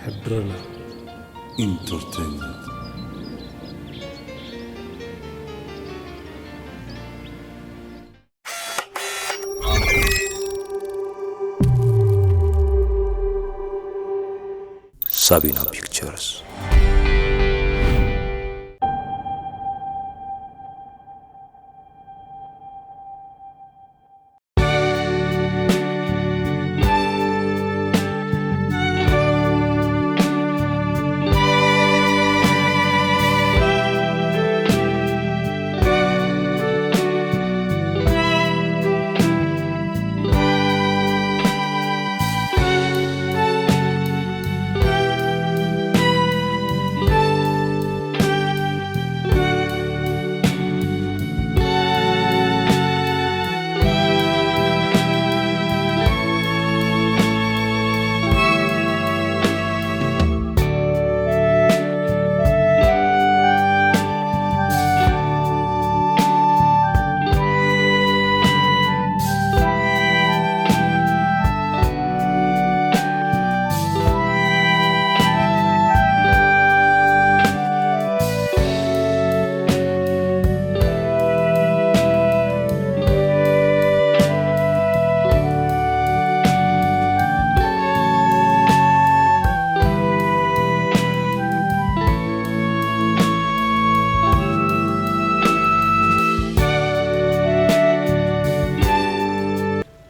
ሕድረና ኢንተርቴይንመንት። ሳቢና ፒክቸርስ።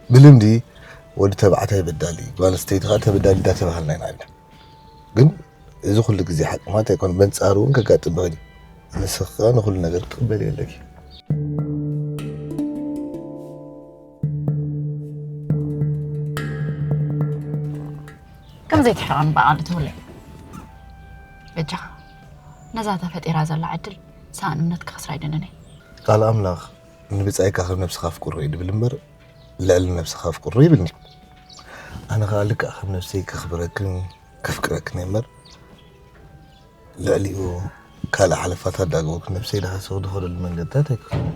ብልምዲ ወዲ ተባዕታይ በዳሊ፣ ጓል ኣንስተይቲ ከዓ ተበዳሊ እንዳተባሃልና ኢና ዓብና። ግን እዚ ኩሉ ግዜ ሓቂ ማለት ኣይኮነን። በንጻሩ እውን ከጋጥም ይኽእል እዩ። ንስኺ ከዓ ንኹሉ ነገር ክትቕበሊ ኣለኪ። ከም ዘይትሕረቐኒ ብቓል ትህሉ። በጃኻ፣ ነዛ ተፈጢራ ዘላ ዕድል ሰኣን እምነት ክኸስራ ኣይደልን እየ። ቃል ኣምላኽ፣ ንብጻይካ ከም ነብስኻ ኣፍቅሮ እዩ ድብል እምበር፣ ልዕሊ ነብስኻ ኣፍቅሮ ይብልኒ። ኣነ ኸኣ ልክዕ ከም ነብሰይ ከኽብረክን ከፍቅረክን እየ እምበር፣ ልዕሊኡ ካልእ ሓለፋታት ዳገበርኩ ነብሰይ ድሓሰኹ ድኸደሉ መንገድታት ኣይክኽብርን።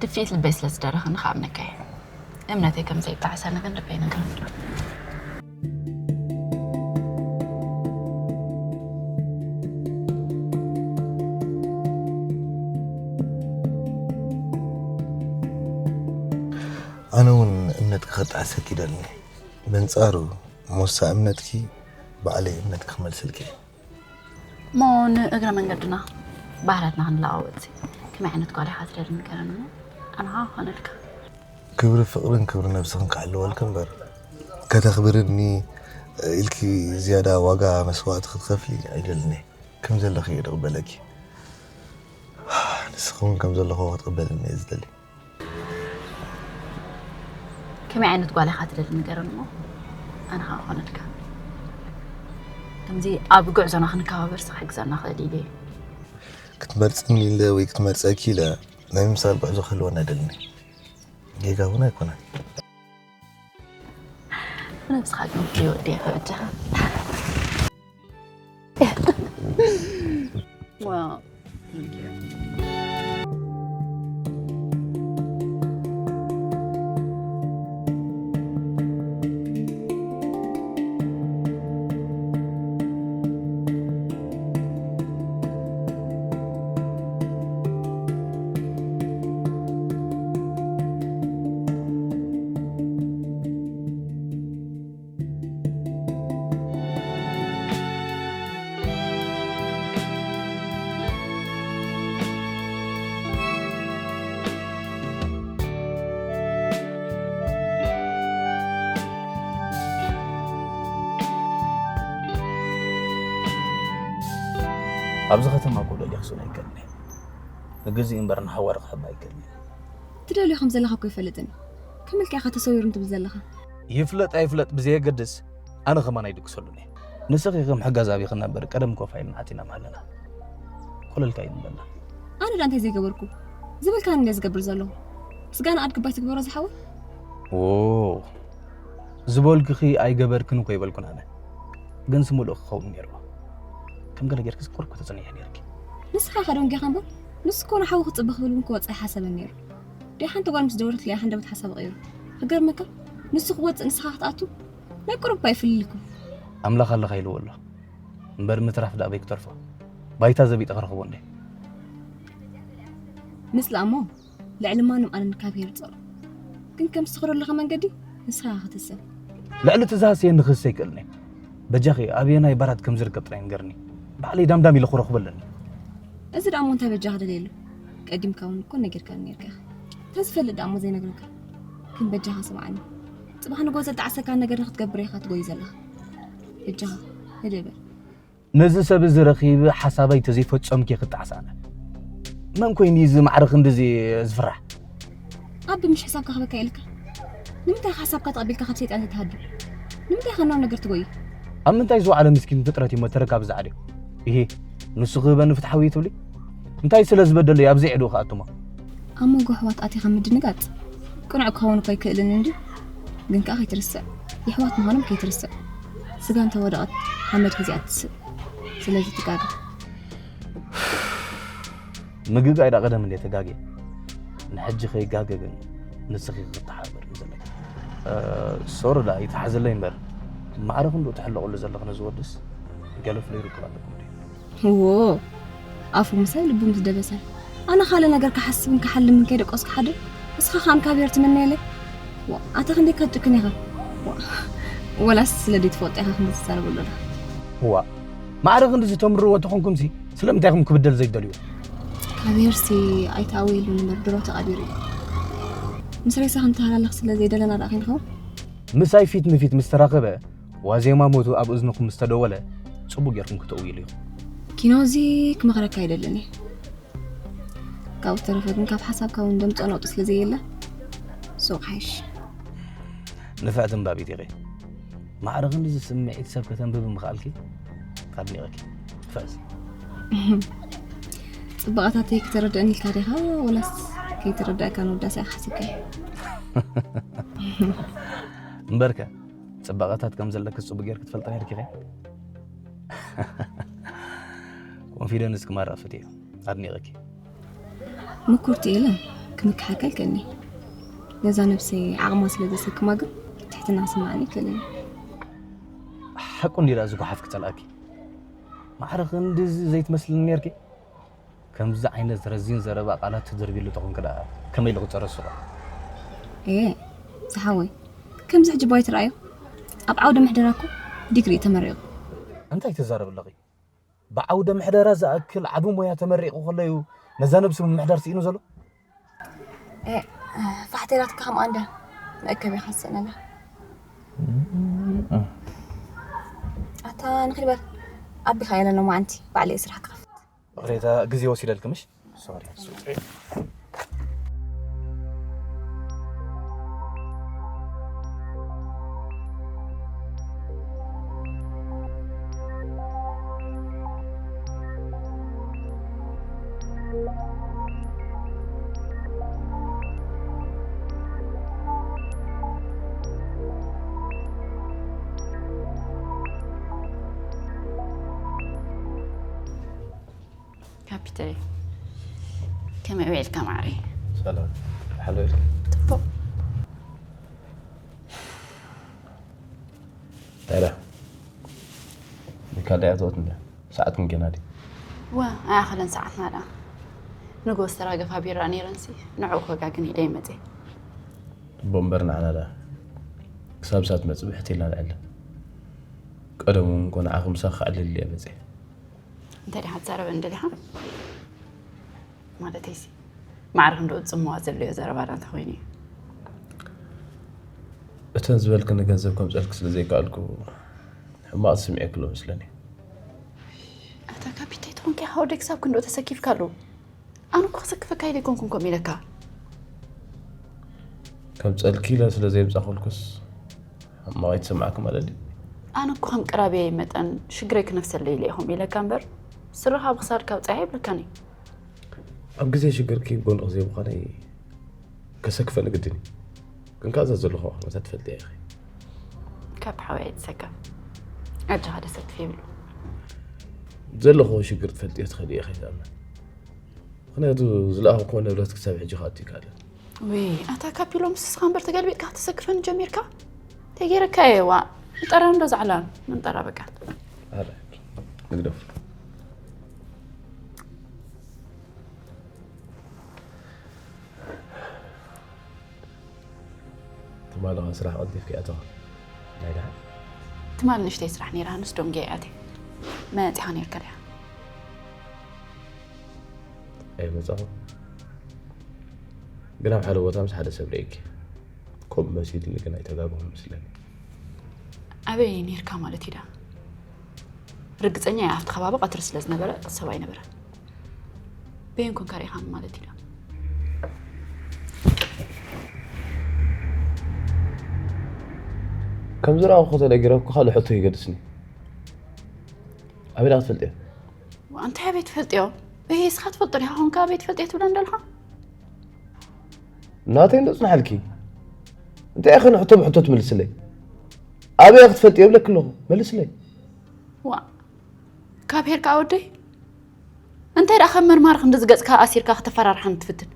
ድፍኢት ልበይ ስለ ዝደረኸኒ ክኣምነካ እየ። እምነተይ ከም ዘይጣዕሰኒ ግን ልበይ ይነግረኒ ኣሎ። ኣነ እውን እምነትኪ ከጣዕሰኪ ይደልን እየ። በንጻሩ ሞሳ እምነትኪ ባዕለይ እምነትኪ ክመልሰልኪ እየ። እሞ ንእግረ መንገድና ባህላትና ክንለዋወጥ ሲ ከመይ ዓይነት ጓል ኢኻ ትደሊ ንገረኒ እሞ ኣነ ኸኣ ክኾነልካ። ክብሪ ፍቕርን ክብሪ ነብስኽን ክሕልወልኪ እምበር ከተኽብርኒ ኢልኪ ዝያዳ ዋጋ መስዋእቲ ክትኸፍሊ ኣይደልን እየ። ከም ዘለኺ እየ ዝቕበለኪ። ንስኺ እውን ከም ዘለኹ ክትቕበልኒ እየ ዝደሊ። ከመይ ዓይነት ጓል ኢኻ ትደሊ ንገረኒ እሞ ኣነ ኸኣ ክኾነልካ። ከምዚ ኣብ ጉዕዞና ክንከባበር ሲ ክሕግዘና ክእል ኢለ እየ። ክትመርጽኒ ኢለ ወይ ክትመርጸኪ ኢለ ናይ ምምሳል ጉዕዞ ክህልወና ኣይደልን እየ። ጌጋ እውን ኣይኮነን። ብነብስኻ ግን ፍሉይ ወዲ ኢኻ በጃኻ። Well, thank you. ኣብዚ ከተማ እኮ ደልየ ክስእኖ ኣይክእልን እየ። ንግዜኡ እምበር ንሓዋሩ ክሕብ ኣይክእልን እየ። ትደልዮ ከም ዘለኻ እኮ ይፈልጥን። ከመልካ ኢኻ ተሰዊሩ እንትብል ዘለኻ? ይፍለጥ ኣይፍለጥ ብዘየገድስ ኣነ ከማን ኣይድግሰሉን እየ። ንስኺ ከም ሕጋዝ ኣቢኽና እምበር ቀደም ኮፍ ኣይልና ዓጺና ምሃለና። ኮለልካ እዩ ንበላ። ኣነ ዳ እንታይ ዘይገበርኩ? ዝበልካኒ እንደ ዝገብር ዘለኹ። ስጋና ኣድግባይ ትግበሮ ዝሓወይ? ዎ ዝበልኩኺ ኣይገበርክን እኮ ይበልኩን ኣነ። ግን ስምሉእ ክኸውን ነይርዎ። ከም ገለ ጌርኪ ዝኮርኩ ተጸኒሐ ነይርኪ። ንስኻ ኢኻ ደንጊኻ እምበር ንሱ እኮ ንሓዉ ክጽበ ክብል እውን ክወጽእ ኣይሓሰበን ነይሩ። ደይ ሓንቲ ጓል ምስ ደወለትለይ ሓንደበት ሓሳብ ቀይሩ። ክገርመካ ንሱ ክወጽእ ንስኻ ክትኣቱ ናይ ቁሩብ እኳ ይፍልልኩም። ኣምላኽ ኣለኻ ኢልዎ ኣሎ። እምበር ምትራፍ ደኣ በይ ክተርፎ። ባይታ ዘቢጠ ክረኽቦ እንዴ? ምስላ እሞ ልዕሊ ማንም ኣነ ንካብሄር ጸሩ። ግን ከም ትስኽሮ ኣለኻ መንገዲ ንስኻ ክትስብ። ልዕሊ እቲ ዝሃሰየ ንክህሰ ይክእልኒ። በጃኺ ኣበየናይ ባራት ከም ዝርከብ ጥራይ ንገርኒ። ባዕለይ ዳምዳም ኢለ ክረኽቦ ኣለኒ። እዚ ደኣ እሞ እንታይ በጃኻ ደልየሉ? ቀዲምካ እውን እኮ ነጊርካኒ ነርካ ኢኻ። ተዝፈልጥ ደኣ እሞ ዘይነግረካ። ግን በጃኻ ስምዓኒ። ጽባሕ ንጎ ዘጣዕሰካ ነገር ንክትገብር ኢኻ ትጎይ ዘለኻ። በጃኻ ህድእ በል። ነዚ ሰብ እዚ ረኺበ ሓሳበይ ተዘይፈጸምኩ ክጣዕስ ኣነ። መን ኮይኑ እዚ ማዕረ ክንድዚ ዝፍራሕ? ኣቢ ምሽ ሕሳብ ክህበካ ኢልካ ንምንታይ ሓሳብካ ተቐቢልካ ካብ ሰይጣን ተትሃዱ? ንምንታይ ከናው ነገር ትጎይ? ኣብ ምንታይ ዝወዓለ ምስኪን ፍጥረት እዩ መተረካ ብዛዕድዮ? ይሄ ንሱ ክህበኒ ፍትሓዊ እዩ ትብሊ? እንታይ ስለ ዝበደሉ እዩ ኣብዚ ዕድኡ ክኣትሞ? ኣብ መንጎ ኣሕዋት ኣቲኻ ምድንጋጽ ቅኑዕ ክኸውን እኮ ኣይክእልን እንዲ ግን ከኣ ከይትርስዕ የሕዋት ምዃኖም ከይትርስዕ ስጋ እንተወደቐት ሓመድ ሒዚኣ ትስእ ስለዚ ትጋገ ምግጋይ ዳ ቀደም እንደ ተጋግየ ንሕጂ ከይጋገ ግን ንስኺ ክትሓበር እዩ ዘለኪ። ሶሪ ዳ ይትሓዘለይ እምበር ማዕረ ክንድኡ ትሕለቕሉ ዘለኺ ነዚ ወድስ ገለ ፍለ ይርክብ ኣለኩም ድዩ? እዎ ኣፉ ምሳይ ልቡ ምስ ደበሰ ኣነ ካልእ ነገር ክሓስብን ክሓልምን ከይደቀስኩ ሓድር እስኻ ከኣ ንካብሄር ትምነየለይ። ዋ ኣታ ክንደይ ከጭክን ኢኻ። ዋ ወላስ ስለ ደይትፈልጦ ኢኻ ክንዲ ትዛረበሉ ኣለኻ። ዋ ማዕረ ክንድዚ ተምርርዎ ተኾንኩምሲ ስለምንታይ ኢኹም ክብደል ዘይትደልይዎ? ካብ ሄርሲ ኣይተኣወየሉን እምበር ድሮ ተቐቢሩ እዩ። ምስ ሬሳ ክንተሃላለኽ ስለ ዘይደለና ደኣ ከይንኸውን? ምሳይ ፊት ንፊት ምስ ተራኸበ ዋዜማ ሞቱ ኣብ እዝንኹም ምስ ተደወለ ጽቡቕ ጌርኩም ክተእውይሉ ኢኹም። ኪኖ እዚ ክመኽረካ ኣይደልን እየ። ካብኡ ዝተረፈ ግን ካብ ሓሳብካ እውን ደምፅኦ ነውጢ ስለ ዘየለ ሱቕ ሓይሽ። ንፍዕቲ ኣንባቢት ኢኺ። ማዕረ ክንድዚ ስምዒት ሰብ ከተንብቢ ምኽኣልኪ ኣድኒቐኪ። ንፍዕቲ። ፅባቐታተይ ክተረድአኒ ኢልካ ዲኻ ወላስ ከይተረዳእካ ንውዳሰ ኢኻ ሓሲብካዮ? እምበርከ ፅባቐታት ከም ዘለኪ ፅቡቅ ጌርኪ ትፈልጢ ነይርኪ ኢኺ። ኮንፊደንስ ክማራ ፍትዮ ኣድኒቐኪ። ምኩርቲ ኢለን ክምክሓካ ይክእልኒ ነዛ ነብሰይ ዓቕማ ስለ ዘሰክማ ግን ትሕትና ክስምዓኒ ይክእልኒ። ሓቁ እንዲዳ እዚ ጓሓፍ ክጸልኣኪ ማዕረ ክንድዚ ዘይትመስልኒ ነርኪ። ከምዚ ዓይነት ረዚን ዘረባ ቃላት ትድርቢሉ ተኾንኪ ደኣ ከመይ ኢሉ ክጸረ ስቕ። ኤ ዝሓወይ ከምዚ ሕጂ ባይ ትረኣዮ ኣብ ዓውደ ምሕደራ እኮ ዲግሪ እዩ ተመሪቑ። እንታይ ትዛረቢ ኣለኺ? ብዓውደ ምሕደራ ዝኣክል ዓቢ ሞያ ተመሪቑ ከሎ እዩ ነዛ ነብሱ ምምሕዳር ስኢኑ ዘሎ። ፋሕቴራትካ ከምኣ እንዳ መእከቢ ኢኻ ትስእነና። ኣታ ንኽድ በል ኣቢኻ የለ ሎማዓንቲ ባዕለይ ስራሕ ክኸፍት። ይቕሬታ ግዜ ወሲደልኪ ምሽ? ሶሪ። ካፒተይ ከመይ ውዒልካ ማዕረይ? ሰላም ሓሎ ኢልካ ጽቡቕ ታዲያ ብካልዳይ ኣተወት እንደ ሰዓት ክንገና ድዩ? ዋ ኣያኸለን ሰዓትና ደኣ ንጎ ዝተራገፋ ቢራ ነይረንሲ ንዕኡ ከጋግን ኢለ ይመፀ እቦ እምበር ንዓና ደኣ ክሳብ ሳት መፅእ ብሕት ኢልና ንዕለ ቀደሙ እውን ኮ ንዓኹም ሳኽ ክዕልል እየ መፅእ እንታይ ዲኻ ትዛረበ እንደሊኻ? ማለተይሲ ማዕረ ክንድኡ ዝጽምዋ ዘድልዮ ዘረባ ዳኣ እንተኾይኑ እዩ። እተን ዝበልክኒ ገንዘብ ከምጸልኪ ስለ ዘይከኣልኩ ሕማቕ ተሰሚዑኪ ኣሎ መስለኒ። ኣታ ካፒተይ ተኾንካ ኢኻ ወደይ ክሳብ ክንድኡ ተሰኪፍካሉ። ኣነ እኮ ክሰክፈካ ኢለ ኣይኮንኩን ከምኡ ኢለካ። ከምጸልኪ ኢለ ስለ ዘየምጻኹልኩስ ሕማቕ ይተሰምዓኪ ማለት ድዩ? ኣነ እኮ ከም ቅራብየይ መጠን ሽግረይ ክነፍሰለይ ኢለ እየ ከምኡ ኢለካ እምበር ስርኻ ብኽሳድካ ኣውጽኣ ኣይብለካን እየ። ኣብ ግዜ ሽግርኪ ጎንኺ ዘይምዃነይ ከሰክፈኒ ግድን እዩ። ግን ከኣ እዛ ዘለኹዋ ኩነታት ትፈልጥያ ኢኺ። ካብ ሓወይ ኣይትሰከፍ። ኣጆኻ ደሰክፍ ይብሉ። ዘለኹዎ ሽግር ትፈልጥዮ ትኽእሊ ኢኺ ኢለ እኣምን። ምኽንያቱ ዝለኣኽኩዎ ንብረት ክሳብ ሕጂ ክኣቱ ኣይከኣለን። ውይ ኣታ ካፒ ሎምስ ንስኻ እምበር ተገልቢጥካ ክተሰክፈኒ ጀሚርካ? እንታይ ገይረካ እየ ዋእ። ምንጠራ እንዶ ዛዕላል ምንጠራ በቃ። ኣረ ንግደፍ። ትማሊ ስራሕ ቀልጢፍኪ ኣተዋ። ናይ ደሓን? ትማሊ ንእሽተይ ስራሕ ነይራ፣ ንስ ደንጊየ እየ ኣትየ። መፂኻ ነይርካ ድያ? ኣይመፃኹ። ግን ኣብ ሓደ ቦታ ምስ ሓደ ሰብ ርኢኪ። ከምኡ መሲሉኒ ግን ኣይተጋገኹን መስለኒ። ኣበይ ነይርካ ማለት እዩ ዳ? ርግፀኛ እየ ኣብቲ ከባቢ ቀትሪ ስለ ዝነበረ ሰብ ኣይነበረን። በየን ኮንካ ርኢኻኒ ማለት እዩ ዳ? ከም ዝረኣኹ ተነጊረኩ ካልእ ሕቶ ይገድስኒ። ኣበይ ደኣ ክትፈልጥዮ? ዋ፣ እንታይ ኣበይ ትፈልጥዮ? እሂ፣ እስኻ ትፈልጦ ዲኻ ኮንካ ኣበይ ትፈልጥዮ ትብለኒ ዘለኻ? ናተይ እንዶ ጽንሓልኪ። እንታይ ኢኺ ንሕቶ ብሕቶ ትምልስለይ? ኣበይ ክትፈልጥዮ ይብለኪ ኣለኹ፣ መልስለይ። ዋ፣ ካብ ሄርካ ወደይ? እንታይ ደኣ ከም መርማሪ ክንዲ ዝገጽካ ኣሲርካ ከተፈራርሓኒ ትፍትን?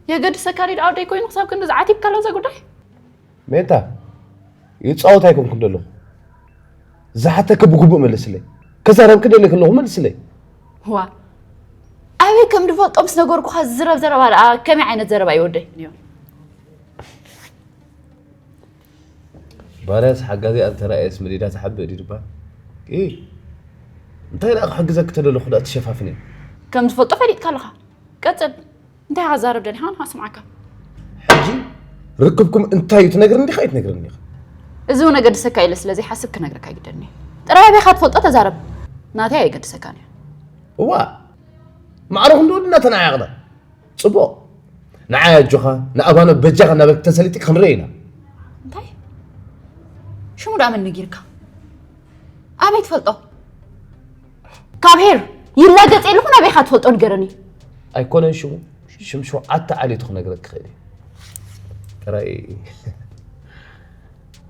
የገድሰካ ድዩ ደኣ ወደይ ኮይኑ ክሳብ ክንዲ ዝዓቲብካ ኣሎ እዛ ጉዳይ? ሜታ፣ ይጻወት ኣይኮንኩን ዘለኹ። ዝሓተኪ ብግቡእ መልስለይ። ክዛረብኪ ደልየ ከለኹ መልስለይ። ዋ፣ ኣበይ ከም ድፈልጦ ምስ ነገርኩኻ ዝዝረብ ዘረባ ደኣ ከመይ ዓይነት ዘረባ እዩ ወደይ? ባርያስ ሓጋዚኣ እንተረኣየስ ምዲዳ ትሓብእ ድዩ ድባ? ኢ፣ እንታይ ደኣ ክሕግዘኪ ተደለኹ ደኣ ትሸፋፍንዮ? ከም ዝፈልጦ ፈሊጥካ ኣለኻ። ቀጽል። እንታይ ክዛረብ ደሊኻ ንኻ ስምዓካ። ሕጂ ርክብኩም እንታይ እዩ ትነግርኒ ዲኻ ኣይትነግርኒ ዲኻ? እዚ እውን ኣገድሰካ ኢለ ስለ ዘይሓስብ ክነግረካ ኣይግደድን እየ። ጥራይ ኣበይካ ትፈልጦ ተዛረብ። ናተይ ኣይገድሰካን እዩ። እዋ፣ ማዕረ ክንዲ ወድና ተነዓያቕና። ጽቡቕ። ንዓይ ኣጆኻ፣ ንኣባኖ በጃኻ እናበልክ ተሰሊጥክ ክንርኢ ኢና። እንታይ? ሽሙ ደኣ መን ነጊርካ? ኣበይ ትፈልጦ? ካብ ሄር ይላገጽ የለኹን፣ ኣበይካ ትፈልጦ ንገረኒ። ኣይኮነን ሽሙ፣ ሽም ሸውዓተ ዓሌቱ ክነግረክ ክኽእል እየ። ጥራይ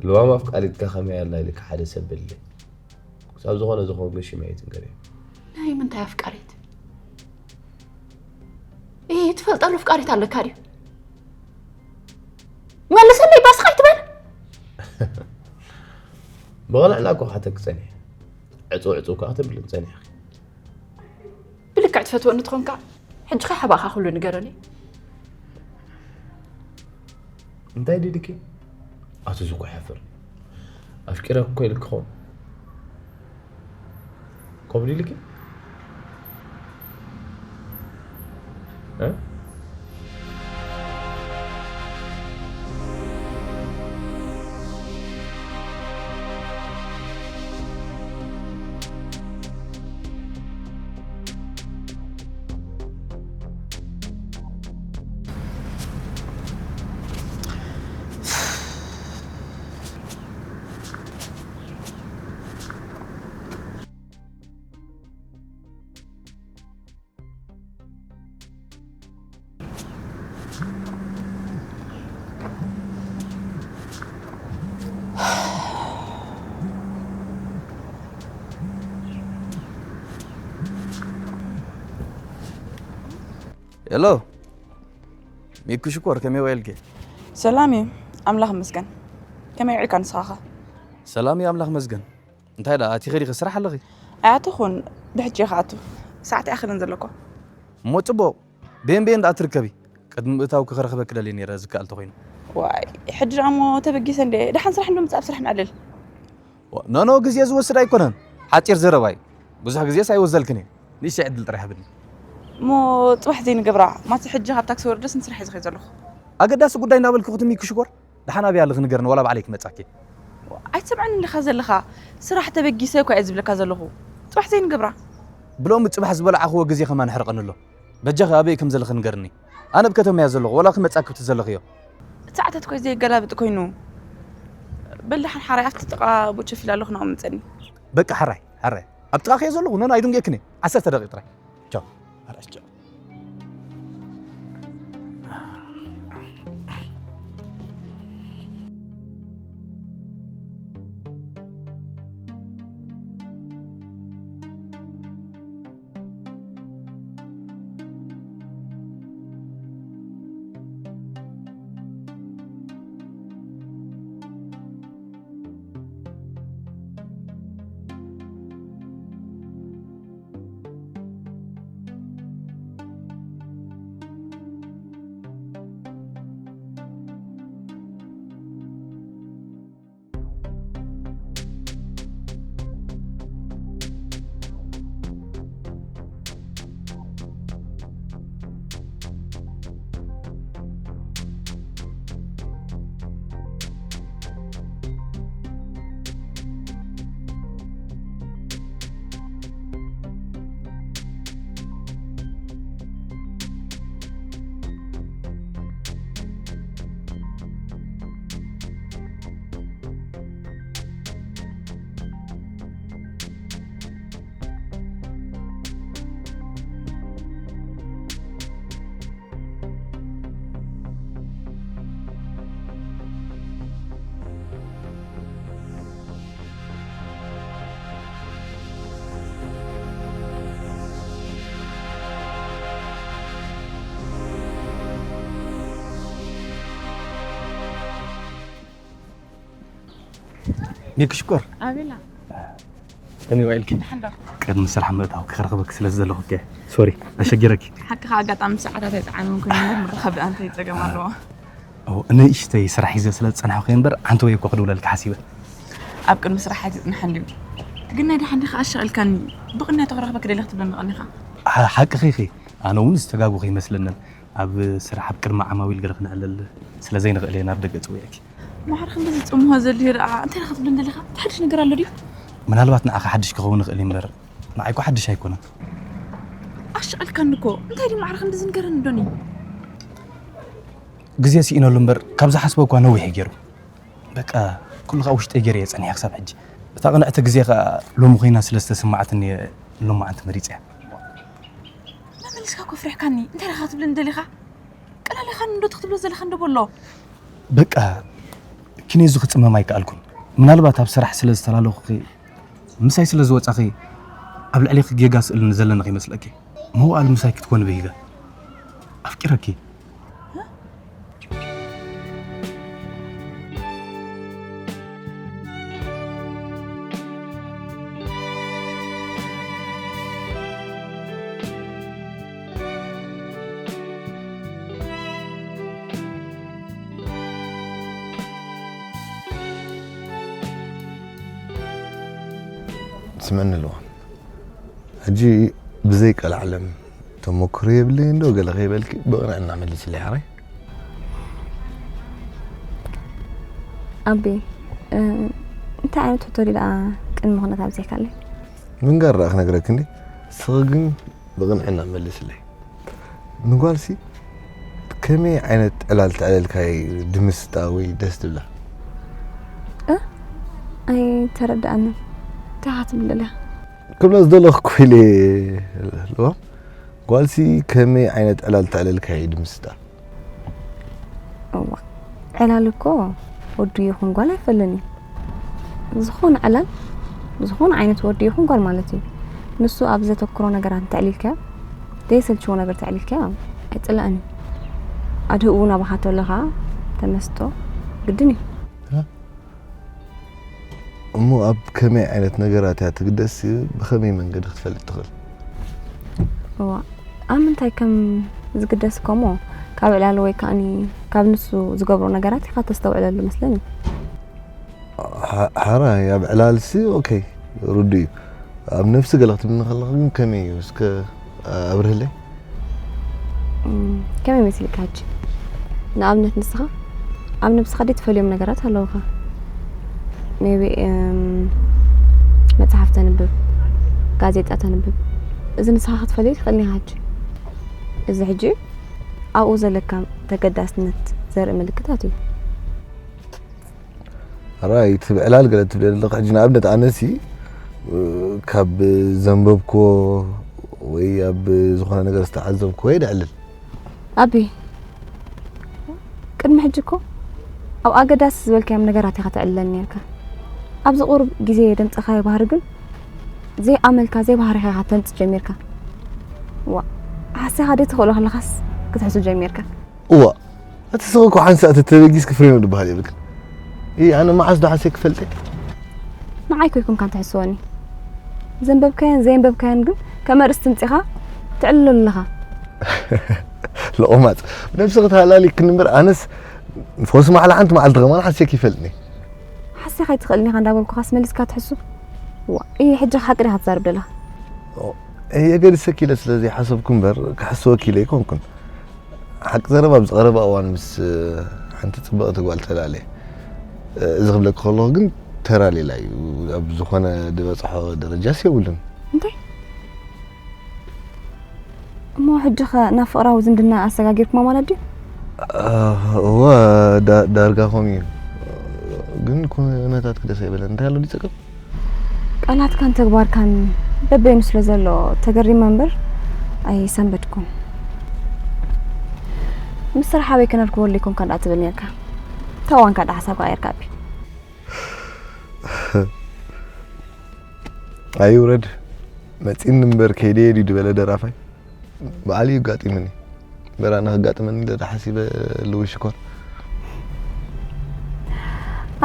ልዋም ኣፍቃሪትካ ከመይ ኣላ ኢልካ ሓደ ሰብ በልለይ። ክሳብ ዝኾነ ዝኾንኩ ሽመይ ኣይትንገርዮ። ናይ ምንታይ ኣፍቃሪት? እሂ፣ ትፈልጠሉ ኣፍቃሪት ኣለካ ድዩ? መልሰለይ፣ ባስኻ ኣይትበል። ብቕንዕና እኮ ክሓተኪ ጸኒሐ። ዕጹው ዕጹው ከኣ ክትብልኒ ጸኒሕኪ። ብልክዕ ትፈትወኒ ትኾንካ፣ ሕጂ ከ ሓባእኻ ኩሉ ንገረኒ። እንታይ ድልኪ? ኣቲ ዝኮ ሓፍር። ኣፍቂረ እኮ ኢልክ ኾን። ከምኡ ድልኪ? እ? ሄሎ፣ ሚኩ ሽኮር፣ ከመይ ውዒልኪ? ሰላም እዩ፣ ኣምላኽ ይመስገን። ከመይ ውዒልካ ንስኻ ኸ? ሰላም እዩ፣ ኣምላኽ ይመስገን። እንታይ ደኣ፣ ኣቲኺ ዲኺ ስራሕ ኣለኺ? ኣይኣተኹን፣ ብሕጂ እየ ክኣቱ። ሰዓት ኣይኣኽልን ዘሎ እኮ። እሞ ጽቡቕ፣ በየን በየን ደኣ ትርከቢ? ቅድሚ ምእታውኪ ክረኽበኪ ደልየ ነይረ፣ ዝከኣል ተኾይኑ። ዋይ፣ ሕጂ ደኣ እሞ ተበጊሰ እንደ፣ ደሓን ስራሕ እንዶ ምጻእ ኣብ ስራሕ ንዕልል። ዋ፣ ኖ፣ ኖ፣ ግዜ ዝወስድ ኣይኮነን። ሓጺር ዘረባ እዩ። ብዙሕ ግዜስ ኣይወዘልክን እየ። ንእሽተይ ዕድል ጥራይ ሃብኒ። እሞ ጽባሕ ዘይንገብራ፣ ማቲ ሕጂ ካብ ታክሲ ወርደስ ንስራሕ እየ ዝኸይድ ዘለኹ። ኣገዳሲ ጉዳይ እንዳበልኪ ክትሚ ክሽኮር፣ ደሓን ኣበይ ኣለኺ ንገርኒ፣ ዋላ ባዕለይ ክመጻኪ። ኣይትሰምዐኒ እንዲኻ ዘለኻ፣ ስራሕ ተበጊሰ እኳ እየ ዝብለካ ዘለኹ። ጽባሕ ዘይንገብራ። ብሎሚ ጽባሕ ዝበላዕኽዎ ግዜ ከማን ሕርቐኒ ኣሎ። በጃኺ ኣበይ ከም ዘለኺ ንገርኒ። ኣነ ኣብ ከተማ እየ ዘለኹ፣ ዋላ ክመጻኪ ብቲ ዘለኽዮ። እቲ ዓታት ኮይ ዘይገላብጥ ኮይኑ። በል ደሓን ሓራይ ኣብቲ ጥቓ ቡቸ ፊል ኣለኹ ናብኡ ምጸኒ። በቃ ሓራይ፣ ሓራይ። ኣብ ጥቓኺ እየ ዘለኹ፣ ኖ፣ ኖ፣ ኣይድንግየክን እየ። ዓሰርተ ደቂቕ ጥራይ። ቻው። ሓራይ፣ ቻው። ሜክ ሽኮር ኣቤላ ከመይ ዋይልኪ? ሓንዶ ቅድሚ ስራሕ ምእታው ክረኽበኪ ስለ ዝደለኹ እኮ ሶሪ ኣሸጊረኪ። ሓቂ ከዓ ኣጋጣሚ ሰዓታት ኣይጠዓምን ኮይኑ ምርኻብ ደኣ እንታይ ፀገም ኣለዎ። ንእሽተይ ስራሕ ሒዘ ስለ ዝፀናሕኩ እየ እምበር ሓንቲ ወይ እኮ ክድውለልኪ ሓሲበ። ኣብ ቅድሚ ስራሕ ኣይትፅናሕ እንድዩ ግን ናይ ደሓን ዲኻ ኣሻቒልካኒ። ብቕንያ ተክረኽበ ክደሊ ክትብለኒ ቀኒኻ። ሓ- ሓቅኺ ኢኺ። ኣነ እውን ዝተጋጉ ከይመስለንን ኣብ ስራሕ ኣብ ቅድሚ ዓማዊል ገለ ክነዕልል ስለ ዘይንኽእል እየ ናብ ደገ ፅውየኪ። ማዕረ ክንደዚ ፅምሆ ዘድልዮ ደኣ እንታይ ኢኻ ክትብለኒ ደሊኻ? እንታይ ሓድሽ ነገር ኣሎ ድዩ? ምናልባት ንዓኺ ሓድሽ ክኸውን ይኽእል እዩ እምበር ንዓይ እኮ ሓድሽ ኣይኮነን። ኣሻቒልካኒ እኮ። እንታይ ድዩ ማዕረ ክንደዚ ንገረኒ ዶኒ? ግዜ ስኢነሉ እምበር ካብ ዝሓስቦ እኳ ነዊሕ እዩ ገይሩ። በቃ ኩሉ ካብ ውሽጠይ ገይረ እየ ፀኒሐ ክሳብ ሕጂ። እታ ቅንዕቲ ግዜ ከዓ ሎሚ ኮይና ስለ ዝተሰማዓትኒ እየ ሎማዓንቲ መሪፀያ። መመሊስካ እኮ ፍሪሕካኒ። እንታይ ኢኻ ክትብለኒ ደሊኻ? ቀላሊኻኒ እንዶ ክትብሎ ዘለኻ እንዶ በሎ። በቃ ኪኔዙ ክፅመም ኣይከኣልኩን። ምናልባት ኣብ ስራሕ ስለ ዝተላለኹኺ ምሳይ ስለ ዝወፃኺ ኣብ ልዕሊኺ ጌጋ ስእልን ዘለኒ ከይመስለኪ። መዋኣል ምሳይ ክትኮኒ ብሂገ ኣፍቂረኪ። ስምዕኒ ኣለዋ ሕጂ ብዘይ ቀልዓለም ተመክሮ የብለይ እንዶ ገለ ከይበልኪ ብቕንዕና መልስለይ ሓራይ። ኣቢ እንታይ ዓይነት ሕቶ ድኣ ቅድሚ ኩነት ኣብዚሕካለይ? ምንጋር ደኣ ክነግረኪ እንዴ ስኺ ግን ብቕንዕና መልስለይ። ንጓልሲ ከመይ ዓይነት ዕላል ተዕለልካይ ድምስጣ ወይ ደስ ትብላ? ኣይተረድኣንን። እንታይ ኢኻ ትብል ዘለኻ? ክብላ ዝደለኹ እኮ ኢለ ኣለዋ። ጓልሲ ከመይ ዓይነት ዕላል ተዕለልካይ ድምስጣ? እዋ ዕላል እኮ ወዲ ይኹን ጓል ኣይፈልን እዩ። ዝኾነ ዕላል ዝኾነ ዓይነት ወዲ ይኹን ጓል ማለት እዩ። ንሱ ኣብ ዘተኩሮ ነገራት እንተዕሊልካዮ፣ ዘይሰልችዎ ነገር ተዕሊልካዮ ኣይፅላእን እዩ። ኣድህኡ እውን ኣባኻ ተሎ ከዓ ተመስጦ ግድን እዩ። እሞ ኣብ ከመይ ዓይነት ነገራት እያ ትግደስ? ብኸመይ መንገዲ ክትፈልጥ ትኽእል? እዋ ኣብ ምንታይ ከም ዝግደስ እኮ እሞ ካብ ዕላል ወይ ከዓኒ ካብ ንሱ ዝገብሮ ነገራት ኢኻ ተስተውዕለሉ መስለኒ። ሓራይ ኣብ ዕላልሲ ኦኬ ርዱ እዩ። ኣብ ነፍሲ ገለ ክትብልኒ ከለኻ ግን ከመይ እዩ እስከ ኣብርህለይ? ከመይ መሲልካ ሕጂ? ንኣብነት ንስኻ ኣብ ነብስኻ ደይ ትፈልዮም ነገራት ኣለውኻ። ሜቢ መጽሓፍ ተንብብ፣ ጋዜጣ ተንብብ፣ እዚ ንስኻ ክትፈልዮ ትኽእል ኢኻ ሕጂ። እዚ ሕጂ ኣብኡ ዘለካ ተገዳስነት ዘርኢ ምልክታት እዩ። ራይት ብዕላል ገለ ትብለ ዘለካ ሕጂ ንኣብነት ኣነሲ ካብ ዘንበብክዎ ወይ ኣብ ዝኾነ ነገር ዝተዓዘብክዎ የድዕልል። ኣቢ ቅድሚ ሕጂ እኮ ኣብ ኣገዳሲ ዝበልካዮም ነገራት ኢኻ ተዕልለኒ ነርካ። ኣብዚ ቁሩብ ግዜ ደምፀኻዮ ባህሪ ግን ዘይኣመልካ ዘይባህሪኻ ኢኻ ተምፅእ ጀሚርካ። ዋ ሓሲኻ ደይ ትኽእሎ ከለኻስ ክትሕሱ ጀሚርካ። እዋ እቲ ስኺ እኮ ሓንሳእ ተተበጊስኪ ፍሬኑ ዝበሃል የብልክን። ይ ኣነ መዓስ ዶ ሓንሰይ ክፈልጠ? ንዓይ እኮ ኣይኮንካን ትሕስወኒ። ዘንበብካዮን ዘየንበብካዮን ግን ከም ኣርእስቲ ኣምጺኻ ትዕልሎ ኣለኻ። ለቑማፅ ብነብስኺ ተሃላሊክኒ እምበር ኣነስ ፈውሲ ማዕላ ሓንቲ መዓልቲ ከማን ሓንሰይኪ ይፈልጥኒ። ሓሲኻ ኣይትኽእልን ኢኻ እንዳበልኩኻስ መሊስካ ትሕሱ? ዋ እይ ሕጂ ሓቂ ዲኻ ትዛረብ ዘለኻ? የገድሰኪ ኢለ ስለ ዘይሓሰብኩ እምበር ክሕስወኪ ኢለ ኣይኮንኩን። ሓቂ ዘረባ ኣብዚ ቀረባ እዋን ምስ ሓንቲ ፅብቕቲ ጓል ተላለ። እዚ ክብለኪ ከለኹ ግን ተራ ሌላ እዩ። ኣብ ዝኾነ ዝበፅሖ ደረጃስ የብሉን። እንታይ እሞ ሕጂ ኸ ናብ ፍቕራዊ ዝምድና ኣሰጋጊርኩማ ማለት ድዩ? እወ ዳርጋ ከምኡ እዩ። ግን ኩነታት ክደስ ኣይበለን። እንታይ ኣሎ ድዩ ፀገም? ቃላትካን ተግባርካን በበይኑ ስለ ዘሎ ተገሪመ እምበር ኣይሰንበድኩን። ምስ ስራሕ ኣበይ ከነርክበሉ ይኮንካ ደኣ ትብል ነርካ። ተዋንካ ደኣ ሓሳብካ ቀይርካ ኣቢ። ኣይውረድ መፂኒ እምበር ከይደየ ድዩ ዝበለ ደራፋይ በዓል እዩ ኣጋጢምኒ። እምበር ኣነ ከጋጥመኒ ኢለ ዶ ሓሲበ ኣለዊ ሽኮር።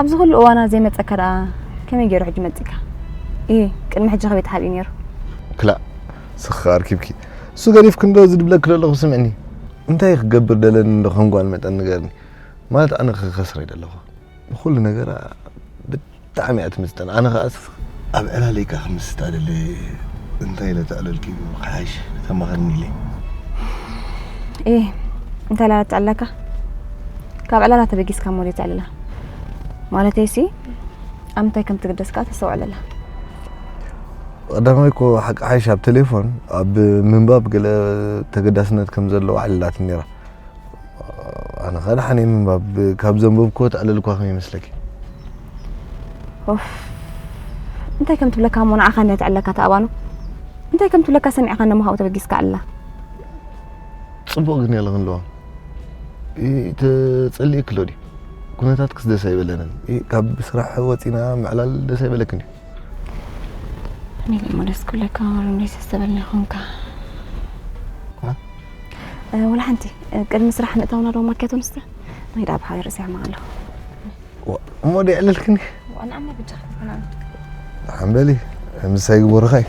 ኣብዚ ኩሉ እዋና ዘይመፀካ ደኣ ከመይ ገይሩ ሕጂ መጺካ? እ ቅድሚ ሕጂ ከመይ ተሓቢኡ ነይሩ? ክላእ፣ ስኻ ኣርኪብኪ። እሱ ገዲፍኪ እንዶ ዝድብለኪ ዘለኹ ስምዕኒ። እንታይ ክገብር ደለኒ እንዶ ከም ጓል መጠን ንገርኒ። ማለት ኣነ ክኸስር ኣይደለኹ። ብኹሉ ነገራ ብጣዕሚ እያ ትምስጠን። ኣነ ከኣስ ኣብ ዕላለይካ ክምስጣ ደለ እንታይ ኢለ ተዕለልኪ ክሓይሽ ተማኸርኒ ኢለ። እ እንታይ ኢላ ተዕለካ? ካብ ዕላላ ተበጊስካ እሞ ድዩ ተዕልላ? ማለተይሲ ኣብ ምንታይ ከም ትግደስ ከኣ ተስተውዕለላ። ቀዳማይ እኮ ሓቂ ሓይሽ ኣብ ቴሌፎን ኣብ ምንባብ ገለ ተገዳስነት ከም ዘለዎ ኣዕሊላትኒ ነይራ። ኣነ ኸኣ ደሓነይ ምንባብ ካብ ዘንበብኩ ተዕልል እኳ ከም ይመስለኪ። ኦፍ እንታይ ከም ትብለካ እሞ ንዓኻ እንድያ ተዕለካ ተኣባኑ እንታይ ከም ትብለካ ሰሚዕኻ እሞ ካብኡ ተበጊስካ ኣላ። ጽቡቕ ግን እያ ለኽንለዋ። ተጸሊእኪ ኣሎ ድዩ? ኩነታትክስ ደስ ኣይበለንን። እ፣ ካብ ስራሕ ወጺና ምዕላል ደስ ኣይበለክን ድዩ? እኔ እሞ ደስ ክብለካ ወሩ እንዴት ተስተበልና ይኾንካ? እ? እ፣ ወላ ሓንቲ እ፣ ቅድሚ ስራሕ ምእታውና ዶ ማኪያቶ ንስተ? ናይ ዳ ብሓደ ርእሲ ያማ ኣለኹ። ዋ፣ እሞ ዶ የዕልልክኒ? ዋና ኣማ ብጃ ክትኮና። ሓምበሊ፣ ምሳይ ግቦርኻይ።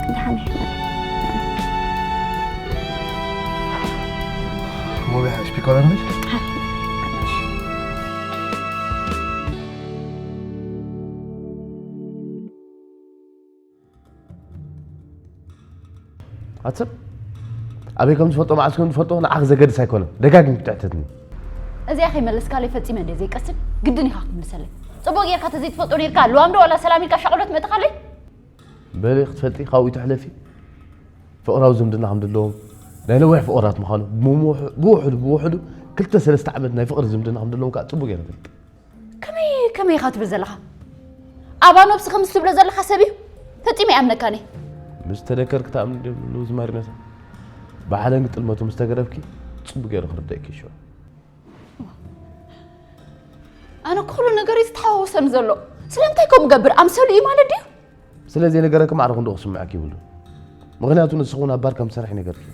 ደሓን እየ። ሞቢያ ስፒከር ኣለሽ? ኣትሰብ ኣበይ ከም ዝፈልጦ መዓስ ከም ዝፈልጦ ንዓኺ ዘገድስ ኣይኮነን። ደጋጊም ክትሕተትኒ። እዚኣ ከይመለስካለይ ፈጺመ እንደ ዘይቀስን ግድን ኢኻ ክትምልሰለይ። ጽቡቕ ጌርካ ተዘይትፈልጦ ኔርካ ልዋም ዶ ዋላ ሰላም ኢልካ ሻቕሎት መእተኻለይ? በሊ ክትፈልጢ ካብኡ ትሕለፊ። ፍቕራዊ ዝምድና ከም ዘለዎም ናይ ነዊሕ ፍቕራት ምዃኑ ብምውሕ-፣ ብውሕዱ ብውሕዱ ክልተ ሰለስተ ዓመት ናይ ፍቕሪ ዝምድና ከም ዘለዎም ከኣ ጽቡቕ ጌረ እፈልጥ። ከመይ ከመይ ኢኻ ትብል ዘለኻ? ኣባ ነብሲ ከምዚ ትብሎ ዘለኻ ሰብ እዩ? ፈጺመ ኣይኣምነካን እየ። ምስ ተደከርኪ ትኣምኒ ድዩ ሉዝ ማሪነታ? ብሓለንጊ ጥልመቱ ምስ ተገረፍኪ ጽቡቕ ገይሩ ክርደእኪ ይሽዑ። ኣነ ኩሉ ነገር እዩ ዝተሓዋወሰኒ ዘሎ። ስለምንታይ ከምኡ ገብር? ኣምሰሉ እዩ ማለት ድዩ? ስለ ዘይነገረኪ ማዕረ ክንድኡ ክስምዐኪ ይብሉ። ምኽንያቱ ንስኺ እውን ኣብ ባር ከም ትሰርሒ ነገርኪ።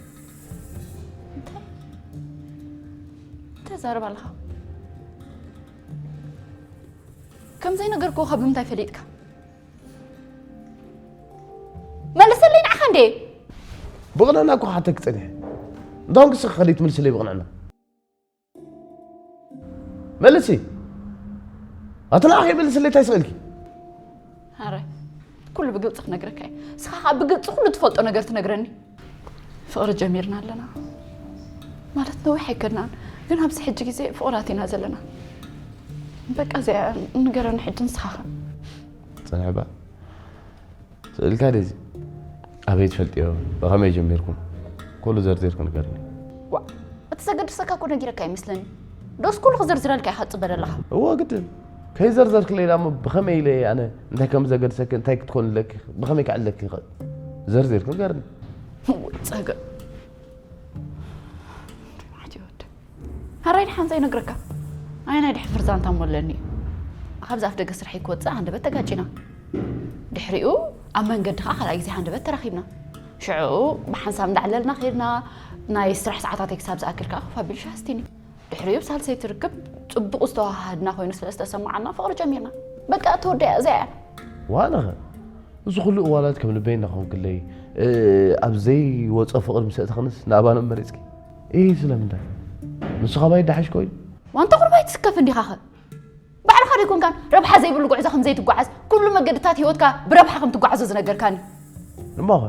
እንታይ? እንታይ ትዛረብ ኣለኻ? ከም ዘይነገርክዎ ካብ ብምንታይ ፈሊጥካ? መልሰለይ ንዓኻ እንዴ? ብቕንዕና እኮ ክሓተኪ ጸኒሐ። እንታይ ኮንኪ እስኺ ከደይ ትምልስለይ ብቕንዕና? መልሲ። ኣቲ ንዓኺ መልስለይ እንታይ ስእልኪ? ኣረ፣ ኩሉ ብግልጺ ክነግረካ እየ። ንስኻ ኸኣ ብግልጺ ኩሉ ትፈልጦ ነገር ትነግረኒ። ፍቕሪ ጀሚርና ኣለና። ማለት ነዊሕ ኣይከድናን፣ ግን ኣብዚ ሕጂ ግዜ ፍቑራት ኢና ዘለና። በቃ እዚኣ ንገረኒ ሕጂ ንስኻ ኸ? ጽንሒ እባ። ስእልካ ድዚ? ኣበይ ትፈልጥዮ? ብኸመይ ጀሚርኩም? ኩሉ ዘርዚርኪ ንገርኒ። ዋእ፣ እቲ ዘገድሰካ እኮ ነጊረካ ይመስለኒ። ዶስ ኩሉ ክዝርዝረልካ ኢኻ ትጽበ ዘለኻ? እወ ግድን። ከይዘርዘርክለይ ደኣ እሞ ብኸመይ ኢለ ኣነ እንታይ ከም ዘገድሰኪ፣ እንታይ ክትኮኒ ኣለኪ፣ ብኸመይ ክዕለኪ ይኽእል? ዘርዚርኪ ንገርኒ። እወ፣ ጸገም። ሓንቲ ወዲ። ኣራይ ደሓን ዘይነግረካ። ኣየናይ ድሕፍር ዛንታ እሞ ኣለኒ እዩ። ካብዚ ኣፍ ደገ ስርሐይ ክወጽእ ሃንደበት ተጋጪና። ድሕሪኡ ኣብ መንገዲ ኸኣ ካልኣይ ግዜ ሃንደበት ተራኺብና። ሽዑ ብሓንሳብ እንዳዕለልና ኸይድና፣ ናይ ስራሕ ሰዓታተይ ክሳብ ዝኣክል ከኣ ኮፍ ኣቢሉ ሻሂ ኣስቲኒ። ድሕሪኡ ብሳልሰይቲ ርክብ ጽቡቕ ዝተወሃሃድና ኮይኑ ስለ ዝተሰማዓና ፍቕሪ ጀሚርና። በቃ ተወዲኣ እዚኣ እያ። ዋነኸ? እዚ ኩሉ እዋናት ከም ልበይ እናኾንክለይ፣ እ፣ ኣብ ዘይወጾ ፍቕሪ ምስ ኣእተኽንስ ንኣባኖም መሪጽኪ? ኢሂ፣ ስለምንታይ? ንሱ ኻባይ ዳሕሽ ኮይኑ? ዋንታ ቁሩብ ኣይትስከፍ እንዲኻኸ? ባዕልኻ ዶ ኣይኮንካን ረብሓ ዘይብሉ ጉዕዞ ከም ዘይትጓዓዝ፣ ኩሉ መገድታት ህይወትካ ብረብሓ ከም ትጓዓዞ ዝነገርካኒ? እሞኸ?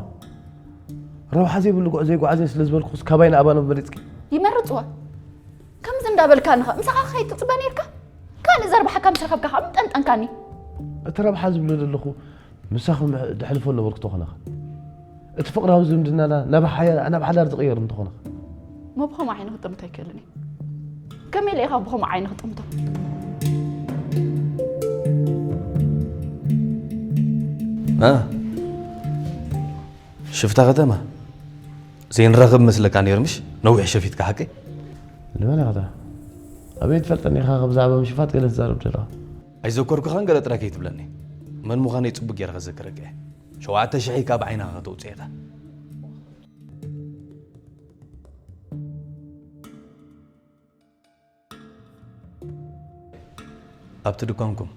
ረብሓ ዘይብሉ ጉዕዞ ይጓዓዝ እየ ስለ ዝበልኩኽስ ካባይ ንኣባኖም መሪጽኪ? ይመርጽዋ። ከምዚ እንዳበልካኒ ኸ ምሳኻ ከይትጽበ ኔርካ? ካልእ ዘርብሓካ ምስ ረኸብካ ኸኣ ምጠንጠንካኒ። እቲ ረብሓ ዝብሎ ዘለኹ ምሳኹም ድሕልፎ ነበርኩ ተኾነ ኸ? እቲ ፍቕራዊ ዝምድናና ናብ ሓያ-፣ ናብ ሓዳር ዝቕየር እንተኾነ ኸ? እሞ ብኸምኡ ዓይኒ ክጥምቶ ኣይክእልን እየ። ከመይ ኢለ ኢኻ ብኸምኡ ዓይኒ ክጥምቶ? እ? ሽፍታ ከተማ ዘይንራኸብ መስለካ ነይሩ ምሽ? ነዊሕ ሸፊትካ ሓቀይ? ንመን ኢኻ? ኣበይ ትፈልጠኒ ኢኻ ብዛዕባ ምሽፋት ገለ ትዛረብ ዘለኻ? ኣይዘከርኩኻን ገለ ጥራይ ከይትብለኒ። መን ምዃነይ ጽቡቕ ገይረ ከዘክረካ እየ። ሸውዓተ ሽሕ ካብ ዓይንኻ ከተውጽእ ኢኻ። ኣብቲ ድኳንኩም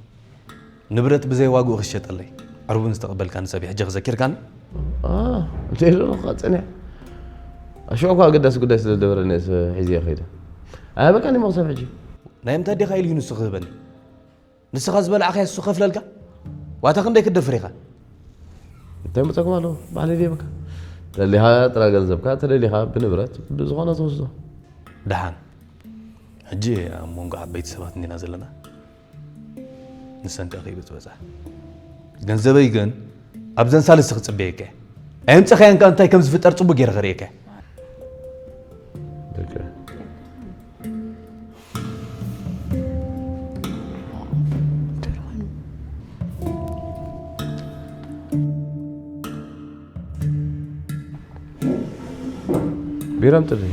ንብረት ብዘይ ዋግኡ ክሸጠለይ ዕርቡን ዝተቐበልካኒ ሰብ እዩ ሕጂ ክዘኪርካኒ? ኣንተ ዘለኻ ጸኒሕ ኣሽዑ እኳ ኣገዳሲ ጉዳይ ስለ ዝነበረኒ እየ ሒዘ ከይደ። ኣይሃበካን እሞ ክሳብ ሕጂ። ናይ ምንታይ ዲኻ ኢሉ እዩ ንሱ ክህበኒ? ንስኻ ዝበላዕኻዮ ንሱ ከፍለልካ? ዋታ ክንደይ ክትደፍር ኢኻ? እንታይ መጸኩም ኣለዎ? ባዕለይ ደይበካ። ደሊኻ ጥራ ገንዘብካ፣ ተደሊኻ ብንብረት ብዝኾነ ትወስዶ። ደሓን። ሕጂ ኣብ መንጎ ዓበይቲ ሰባት እንዲና ዘለና። ንሰንቀ ከይበጽበጻ። ገንዘበይ ግን ኣብዘን ሳልስቲ ክጽበየካ እየ። ኣየምጸኻያን ከኣ እንታይ ከም ዝፍጠር ጽቡቕ ገይረ ከርእየካ እየ። ደቀ። ቢራ ኣምጽለይ።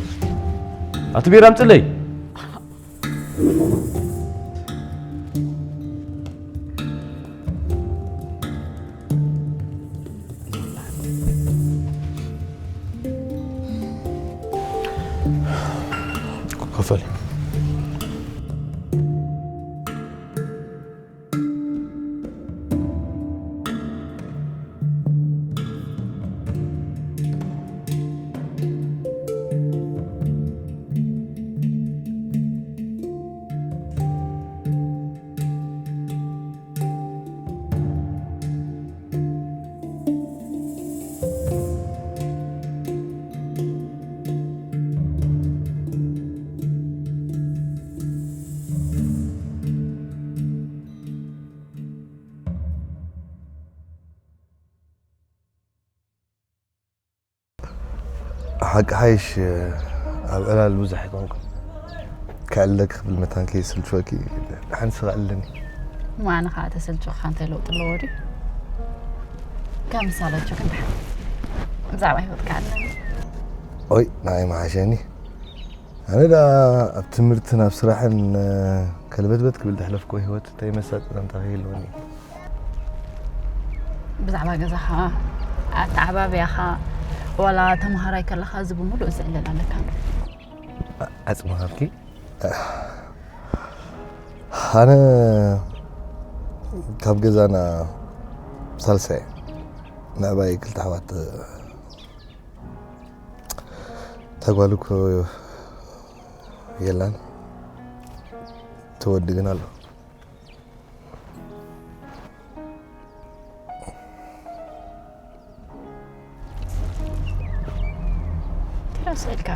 ኣቲ ቢራ ኣምጽለይ። ክፈል። ሓቂ ሓይሽ ኣብ ዕላል ብዙሕ ኣይኮንኩን። ከዕልለኪ ክብል መታን ከይስልችወኪ ሓንቲ ስቕ ኣለኒ። እሞ ኣነ ኸዓ ተሰልችወካ እንታይ ለውጢ ኣለዎ ድዩ? ከም ዝሰለችወክ እንድሕር ብዛዕባ ህይወትካ ኣለኒ። ኦይ ንዓይ መሓሸኒ። ኣነ ደኣ ኣብ ትምህርትን ኣብ ስራሕን ከልበትበት ክብል ዘሕለፍክዎ ህይወት እንታይ መሳጢ ዛንታ ከይህልወኒ እዩ። ብዛዕባ ገዛኻ፣ ኣተዓባብያኻ፣ ዋላ ተምሃራይ ከለኻ እዚ ብምሉእ ዝዕለል ኣለካ። ዓጽሚ ሃብኪ። ኣነ ካብ ገዛና ሳልሳይ እየ። ምዕባይ ክልተ ኣሕዋት እታ ጓል እኮ የላን። እቲ ወዲ ግን ኣሎ። ተረስዕልካ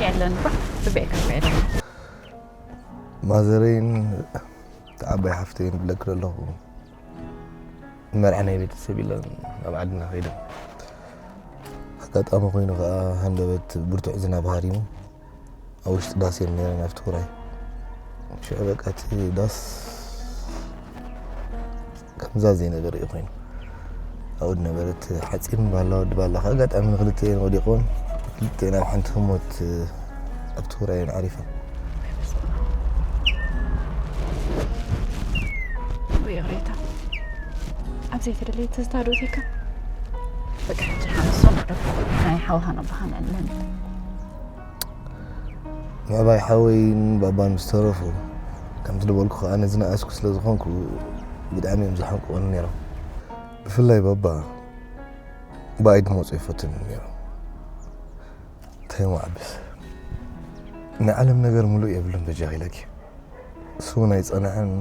የለን እኳ። ጽበየካ እኳ የለን። ማዘረይን እታ ዓባይ ሓፍተይን ብለክር ኣለኹ። ንመርዓ ናይ ቤተሰብ ኢለን ናብ ዓድና ከይደን። ኣጋጣሚ ኮይኑ ከኣ ሃንደበት ብርቱዕ ዝናብ ሃሪሙ ኣብ ውሽጢ ዳስ እየን ነይረን ኣብቲ ውራይ። ሽዑ በቃ እቲ ዳስ ከምዛ ዘይነበረ እዩ ኮይኑ። ኣብኡ ዝነበረት ሓፂን ባላ ወዲ ባላ ከኣ ኣጋጣሚ ንክልተኤን ወዲቆን ክልተኤን ኣብ ሓንቲ ህሞት ኣብቲ ውራይ እየን ዓሪፈን። ወይ ይቕሬታ፣ ኣብ ዘይተደለየ ትዝታ ዶ እትካ? በቃ ሕጂ ሓንሶም ናይ ሓውሃን ኣባኻን ኣለኒ። ምዕባይ ሓወይን ባባን ምስ ተረፉ፣ ከምቲ ዝበልኩ ከኣ ነዚ ንኣስኩ ስለ ዝኾንኩ ብጣዕሚ እዮም ዝሓንቅቑኒ ነይሮም። ብፍላይ ባባ ብኣይ ድመፁ ይፈትኑ ነይሮም። እንታይ እሞ ዓብስ፣ ናይ ዓለም ነገር ምሉእ የብሉን በጃኺ ኢለኪ። እሱ እውን ኣይጸንሐን።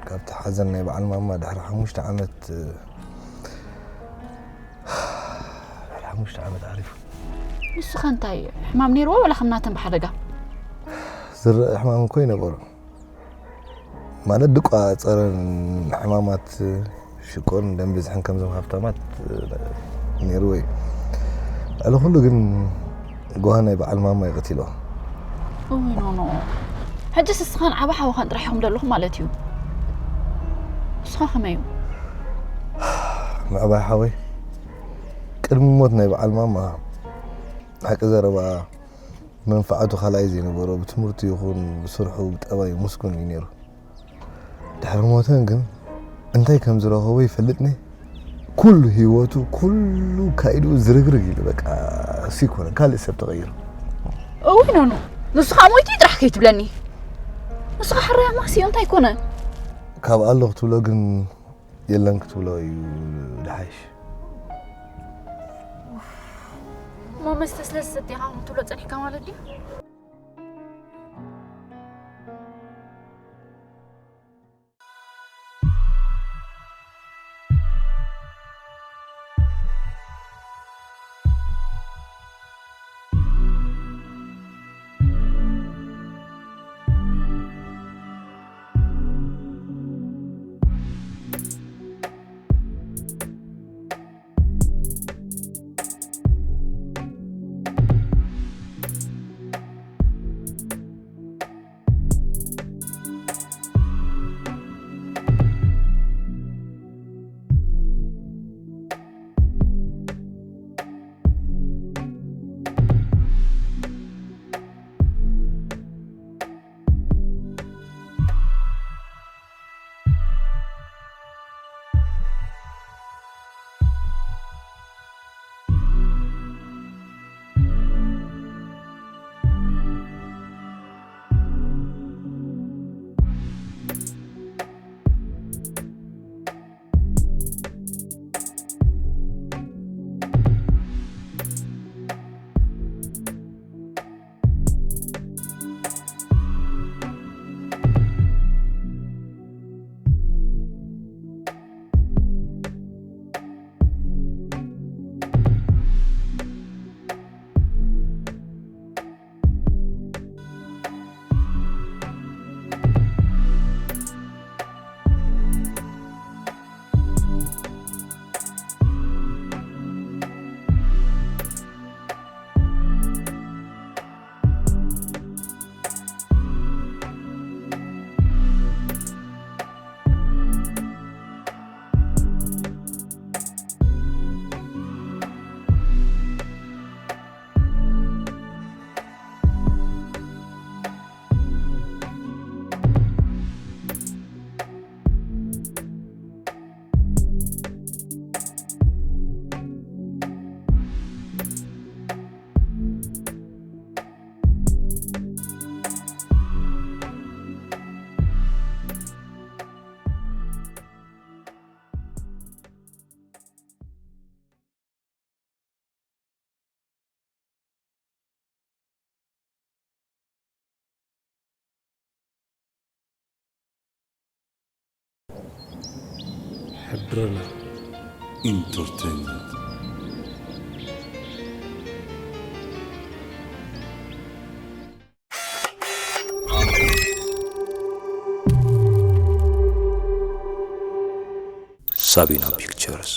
ካብቲ ሓዘን ናይ በዓል ማማ ድሕሪ ሓሙሽተ ዓመት፣ ድሕሪ ሓሙሽተ ዓመት ዓሪፉ። ንሱ ኸ እንታይ ሕማም ነይርዎ ወላ ከም ናተን ብሓደጋ? ዝረአ ሕማም እኮ ይነበሮ። ማለት ድቋ ጸረን ሕማማት ሽኮርን ደም ብዝሕን ከምዞም ሃብታማት ነይርዎ እዩ። ልዕሊ ኩሉ ግን ጓህ ናይ በዓል ማማ እዩ ቀቲልዎ። እውይ ኖኖ፣ ሕጂ ስስኻን ዓባ ሓወኻን ጥራሕ ኢኹም ዘለኹም ማለት እዩ። ንስኻ ከመይ እዩ? ምዕባይ ሓወይ ቅድሚ ሞት ናይ በዓል ማማ ሓቂ ዘረባ መንፍዓቱ ካልኣይ ዘይነበሮ፣ ብትምህርቱ ይኹን ብስርሑ ብጠባዩ ምስጉን እዩ ነይሩ። ድሕሪ ሞተን ግን እንታይ ከም ዝረኸቦ ይፈልጥኒ። ኩሉ ህይወቱ፣ ኩሉ ካይዱ ዝርግርግ ኢሉ በቃ እሱ ይኮነ ካልእ ሰብ ተቐይሩ። እውይ ኖኖ፣ ንሱ ከዓ ሞይቱ እዩ ጥራሕ ከይትብለኒ። ንሱ ኸዓ ሕራይ ኣማስዮ እንታይ ኮነ? ካብ ኣሎ ክትብሎ ግን የለን ክትብሎ እዩ ድሓይሽ። እሞ መስተ ስለ ዝሰትኻ ከምኡ ትብሎ ጸኒሕካ ማለት ድዩ? ሕድረና ኢንተርቴይንመንት። ሳቢና ፒክቸርስ።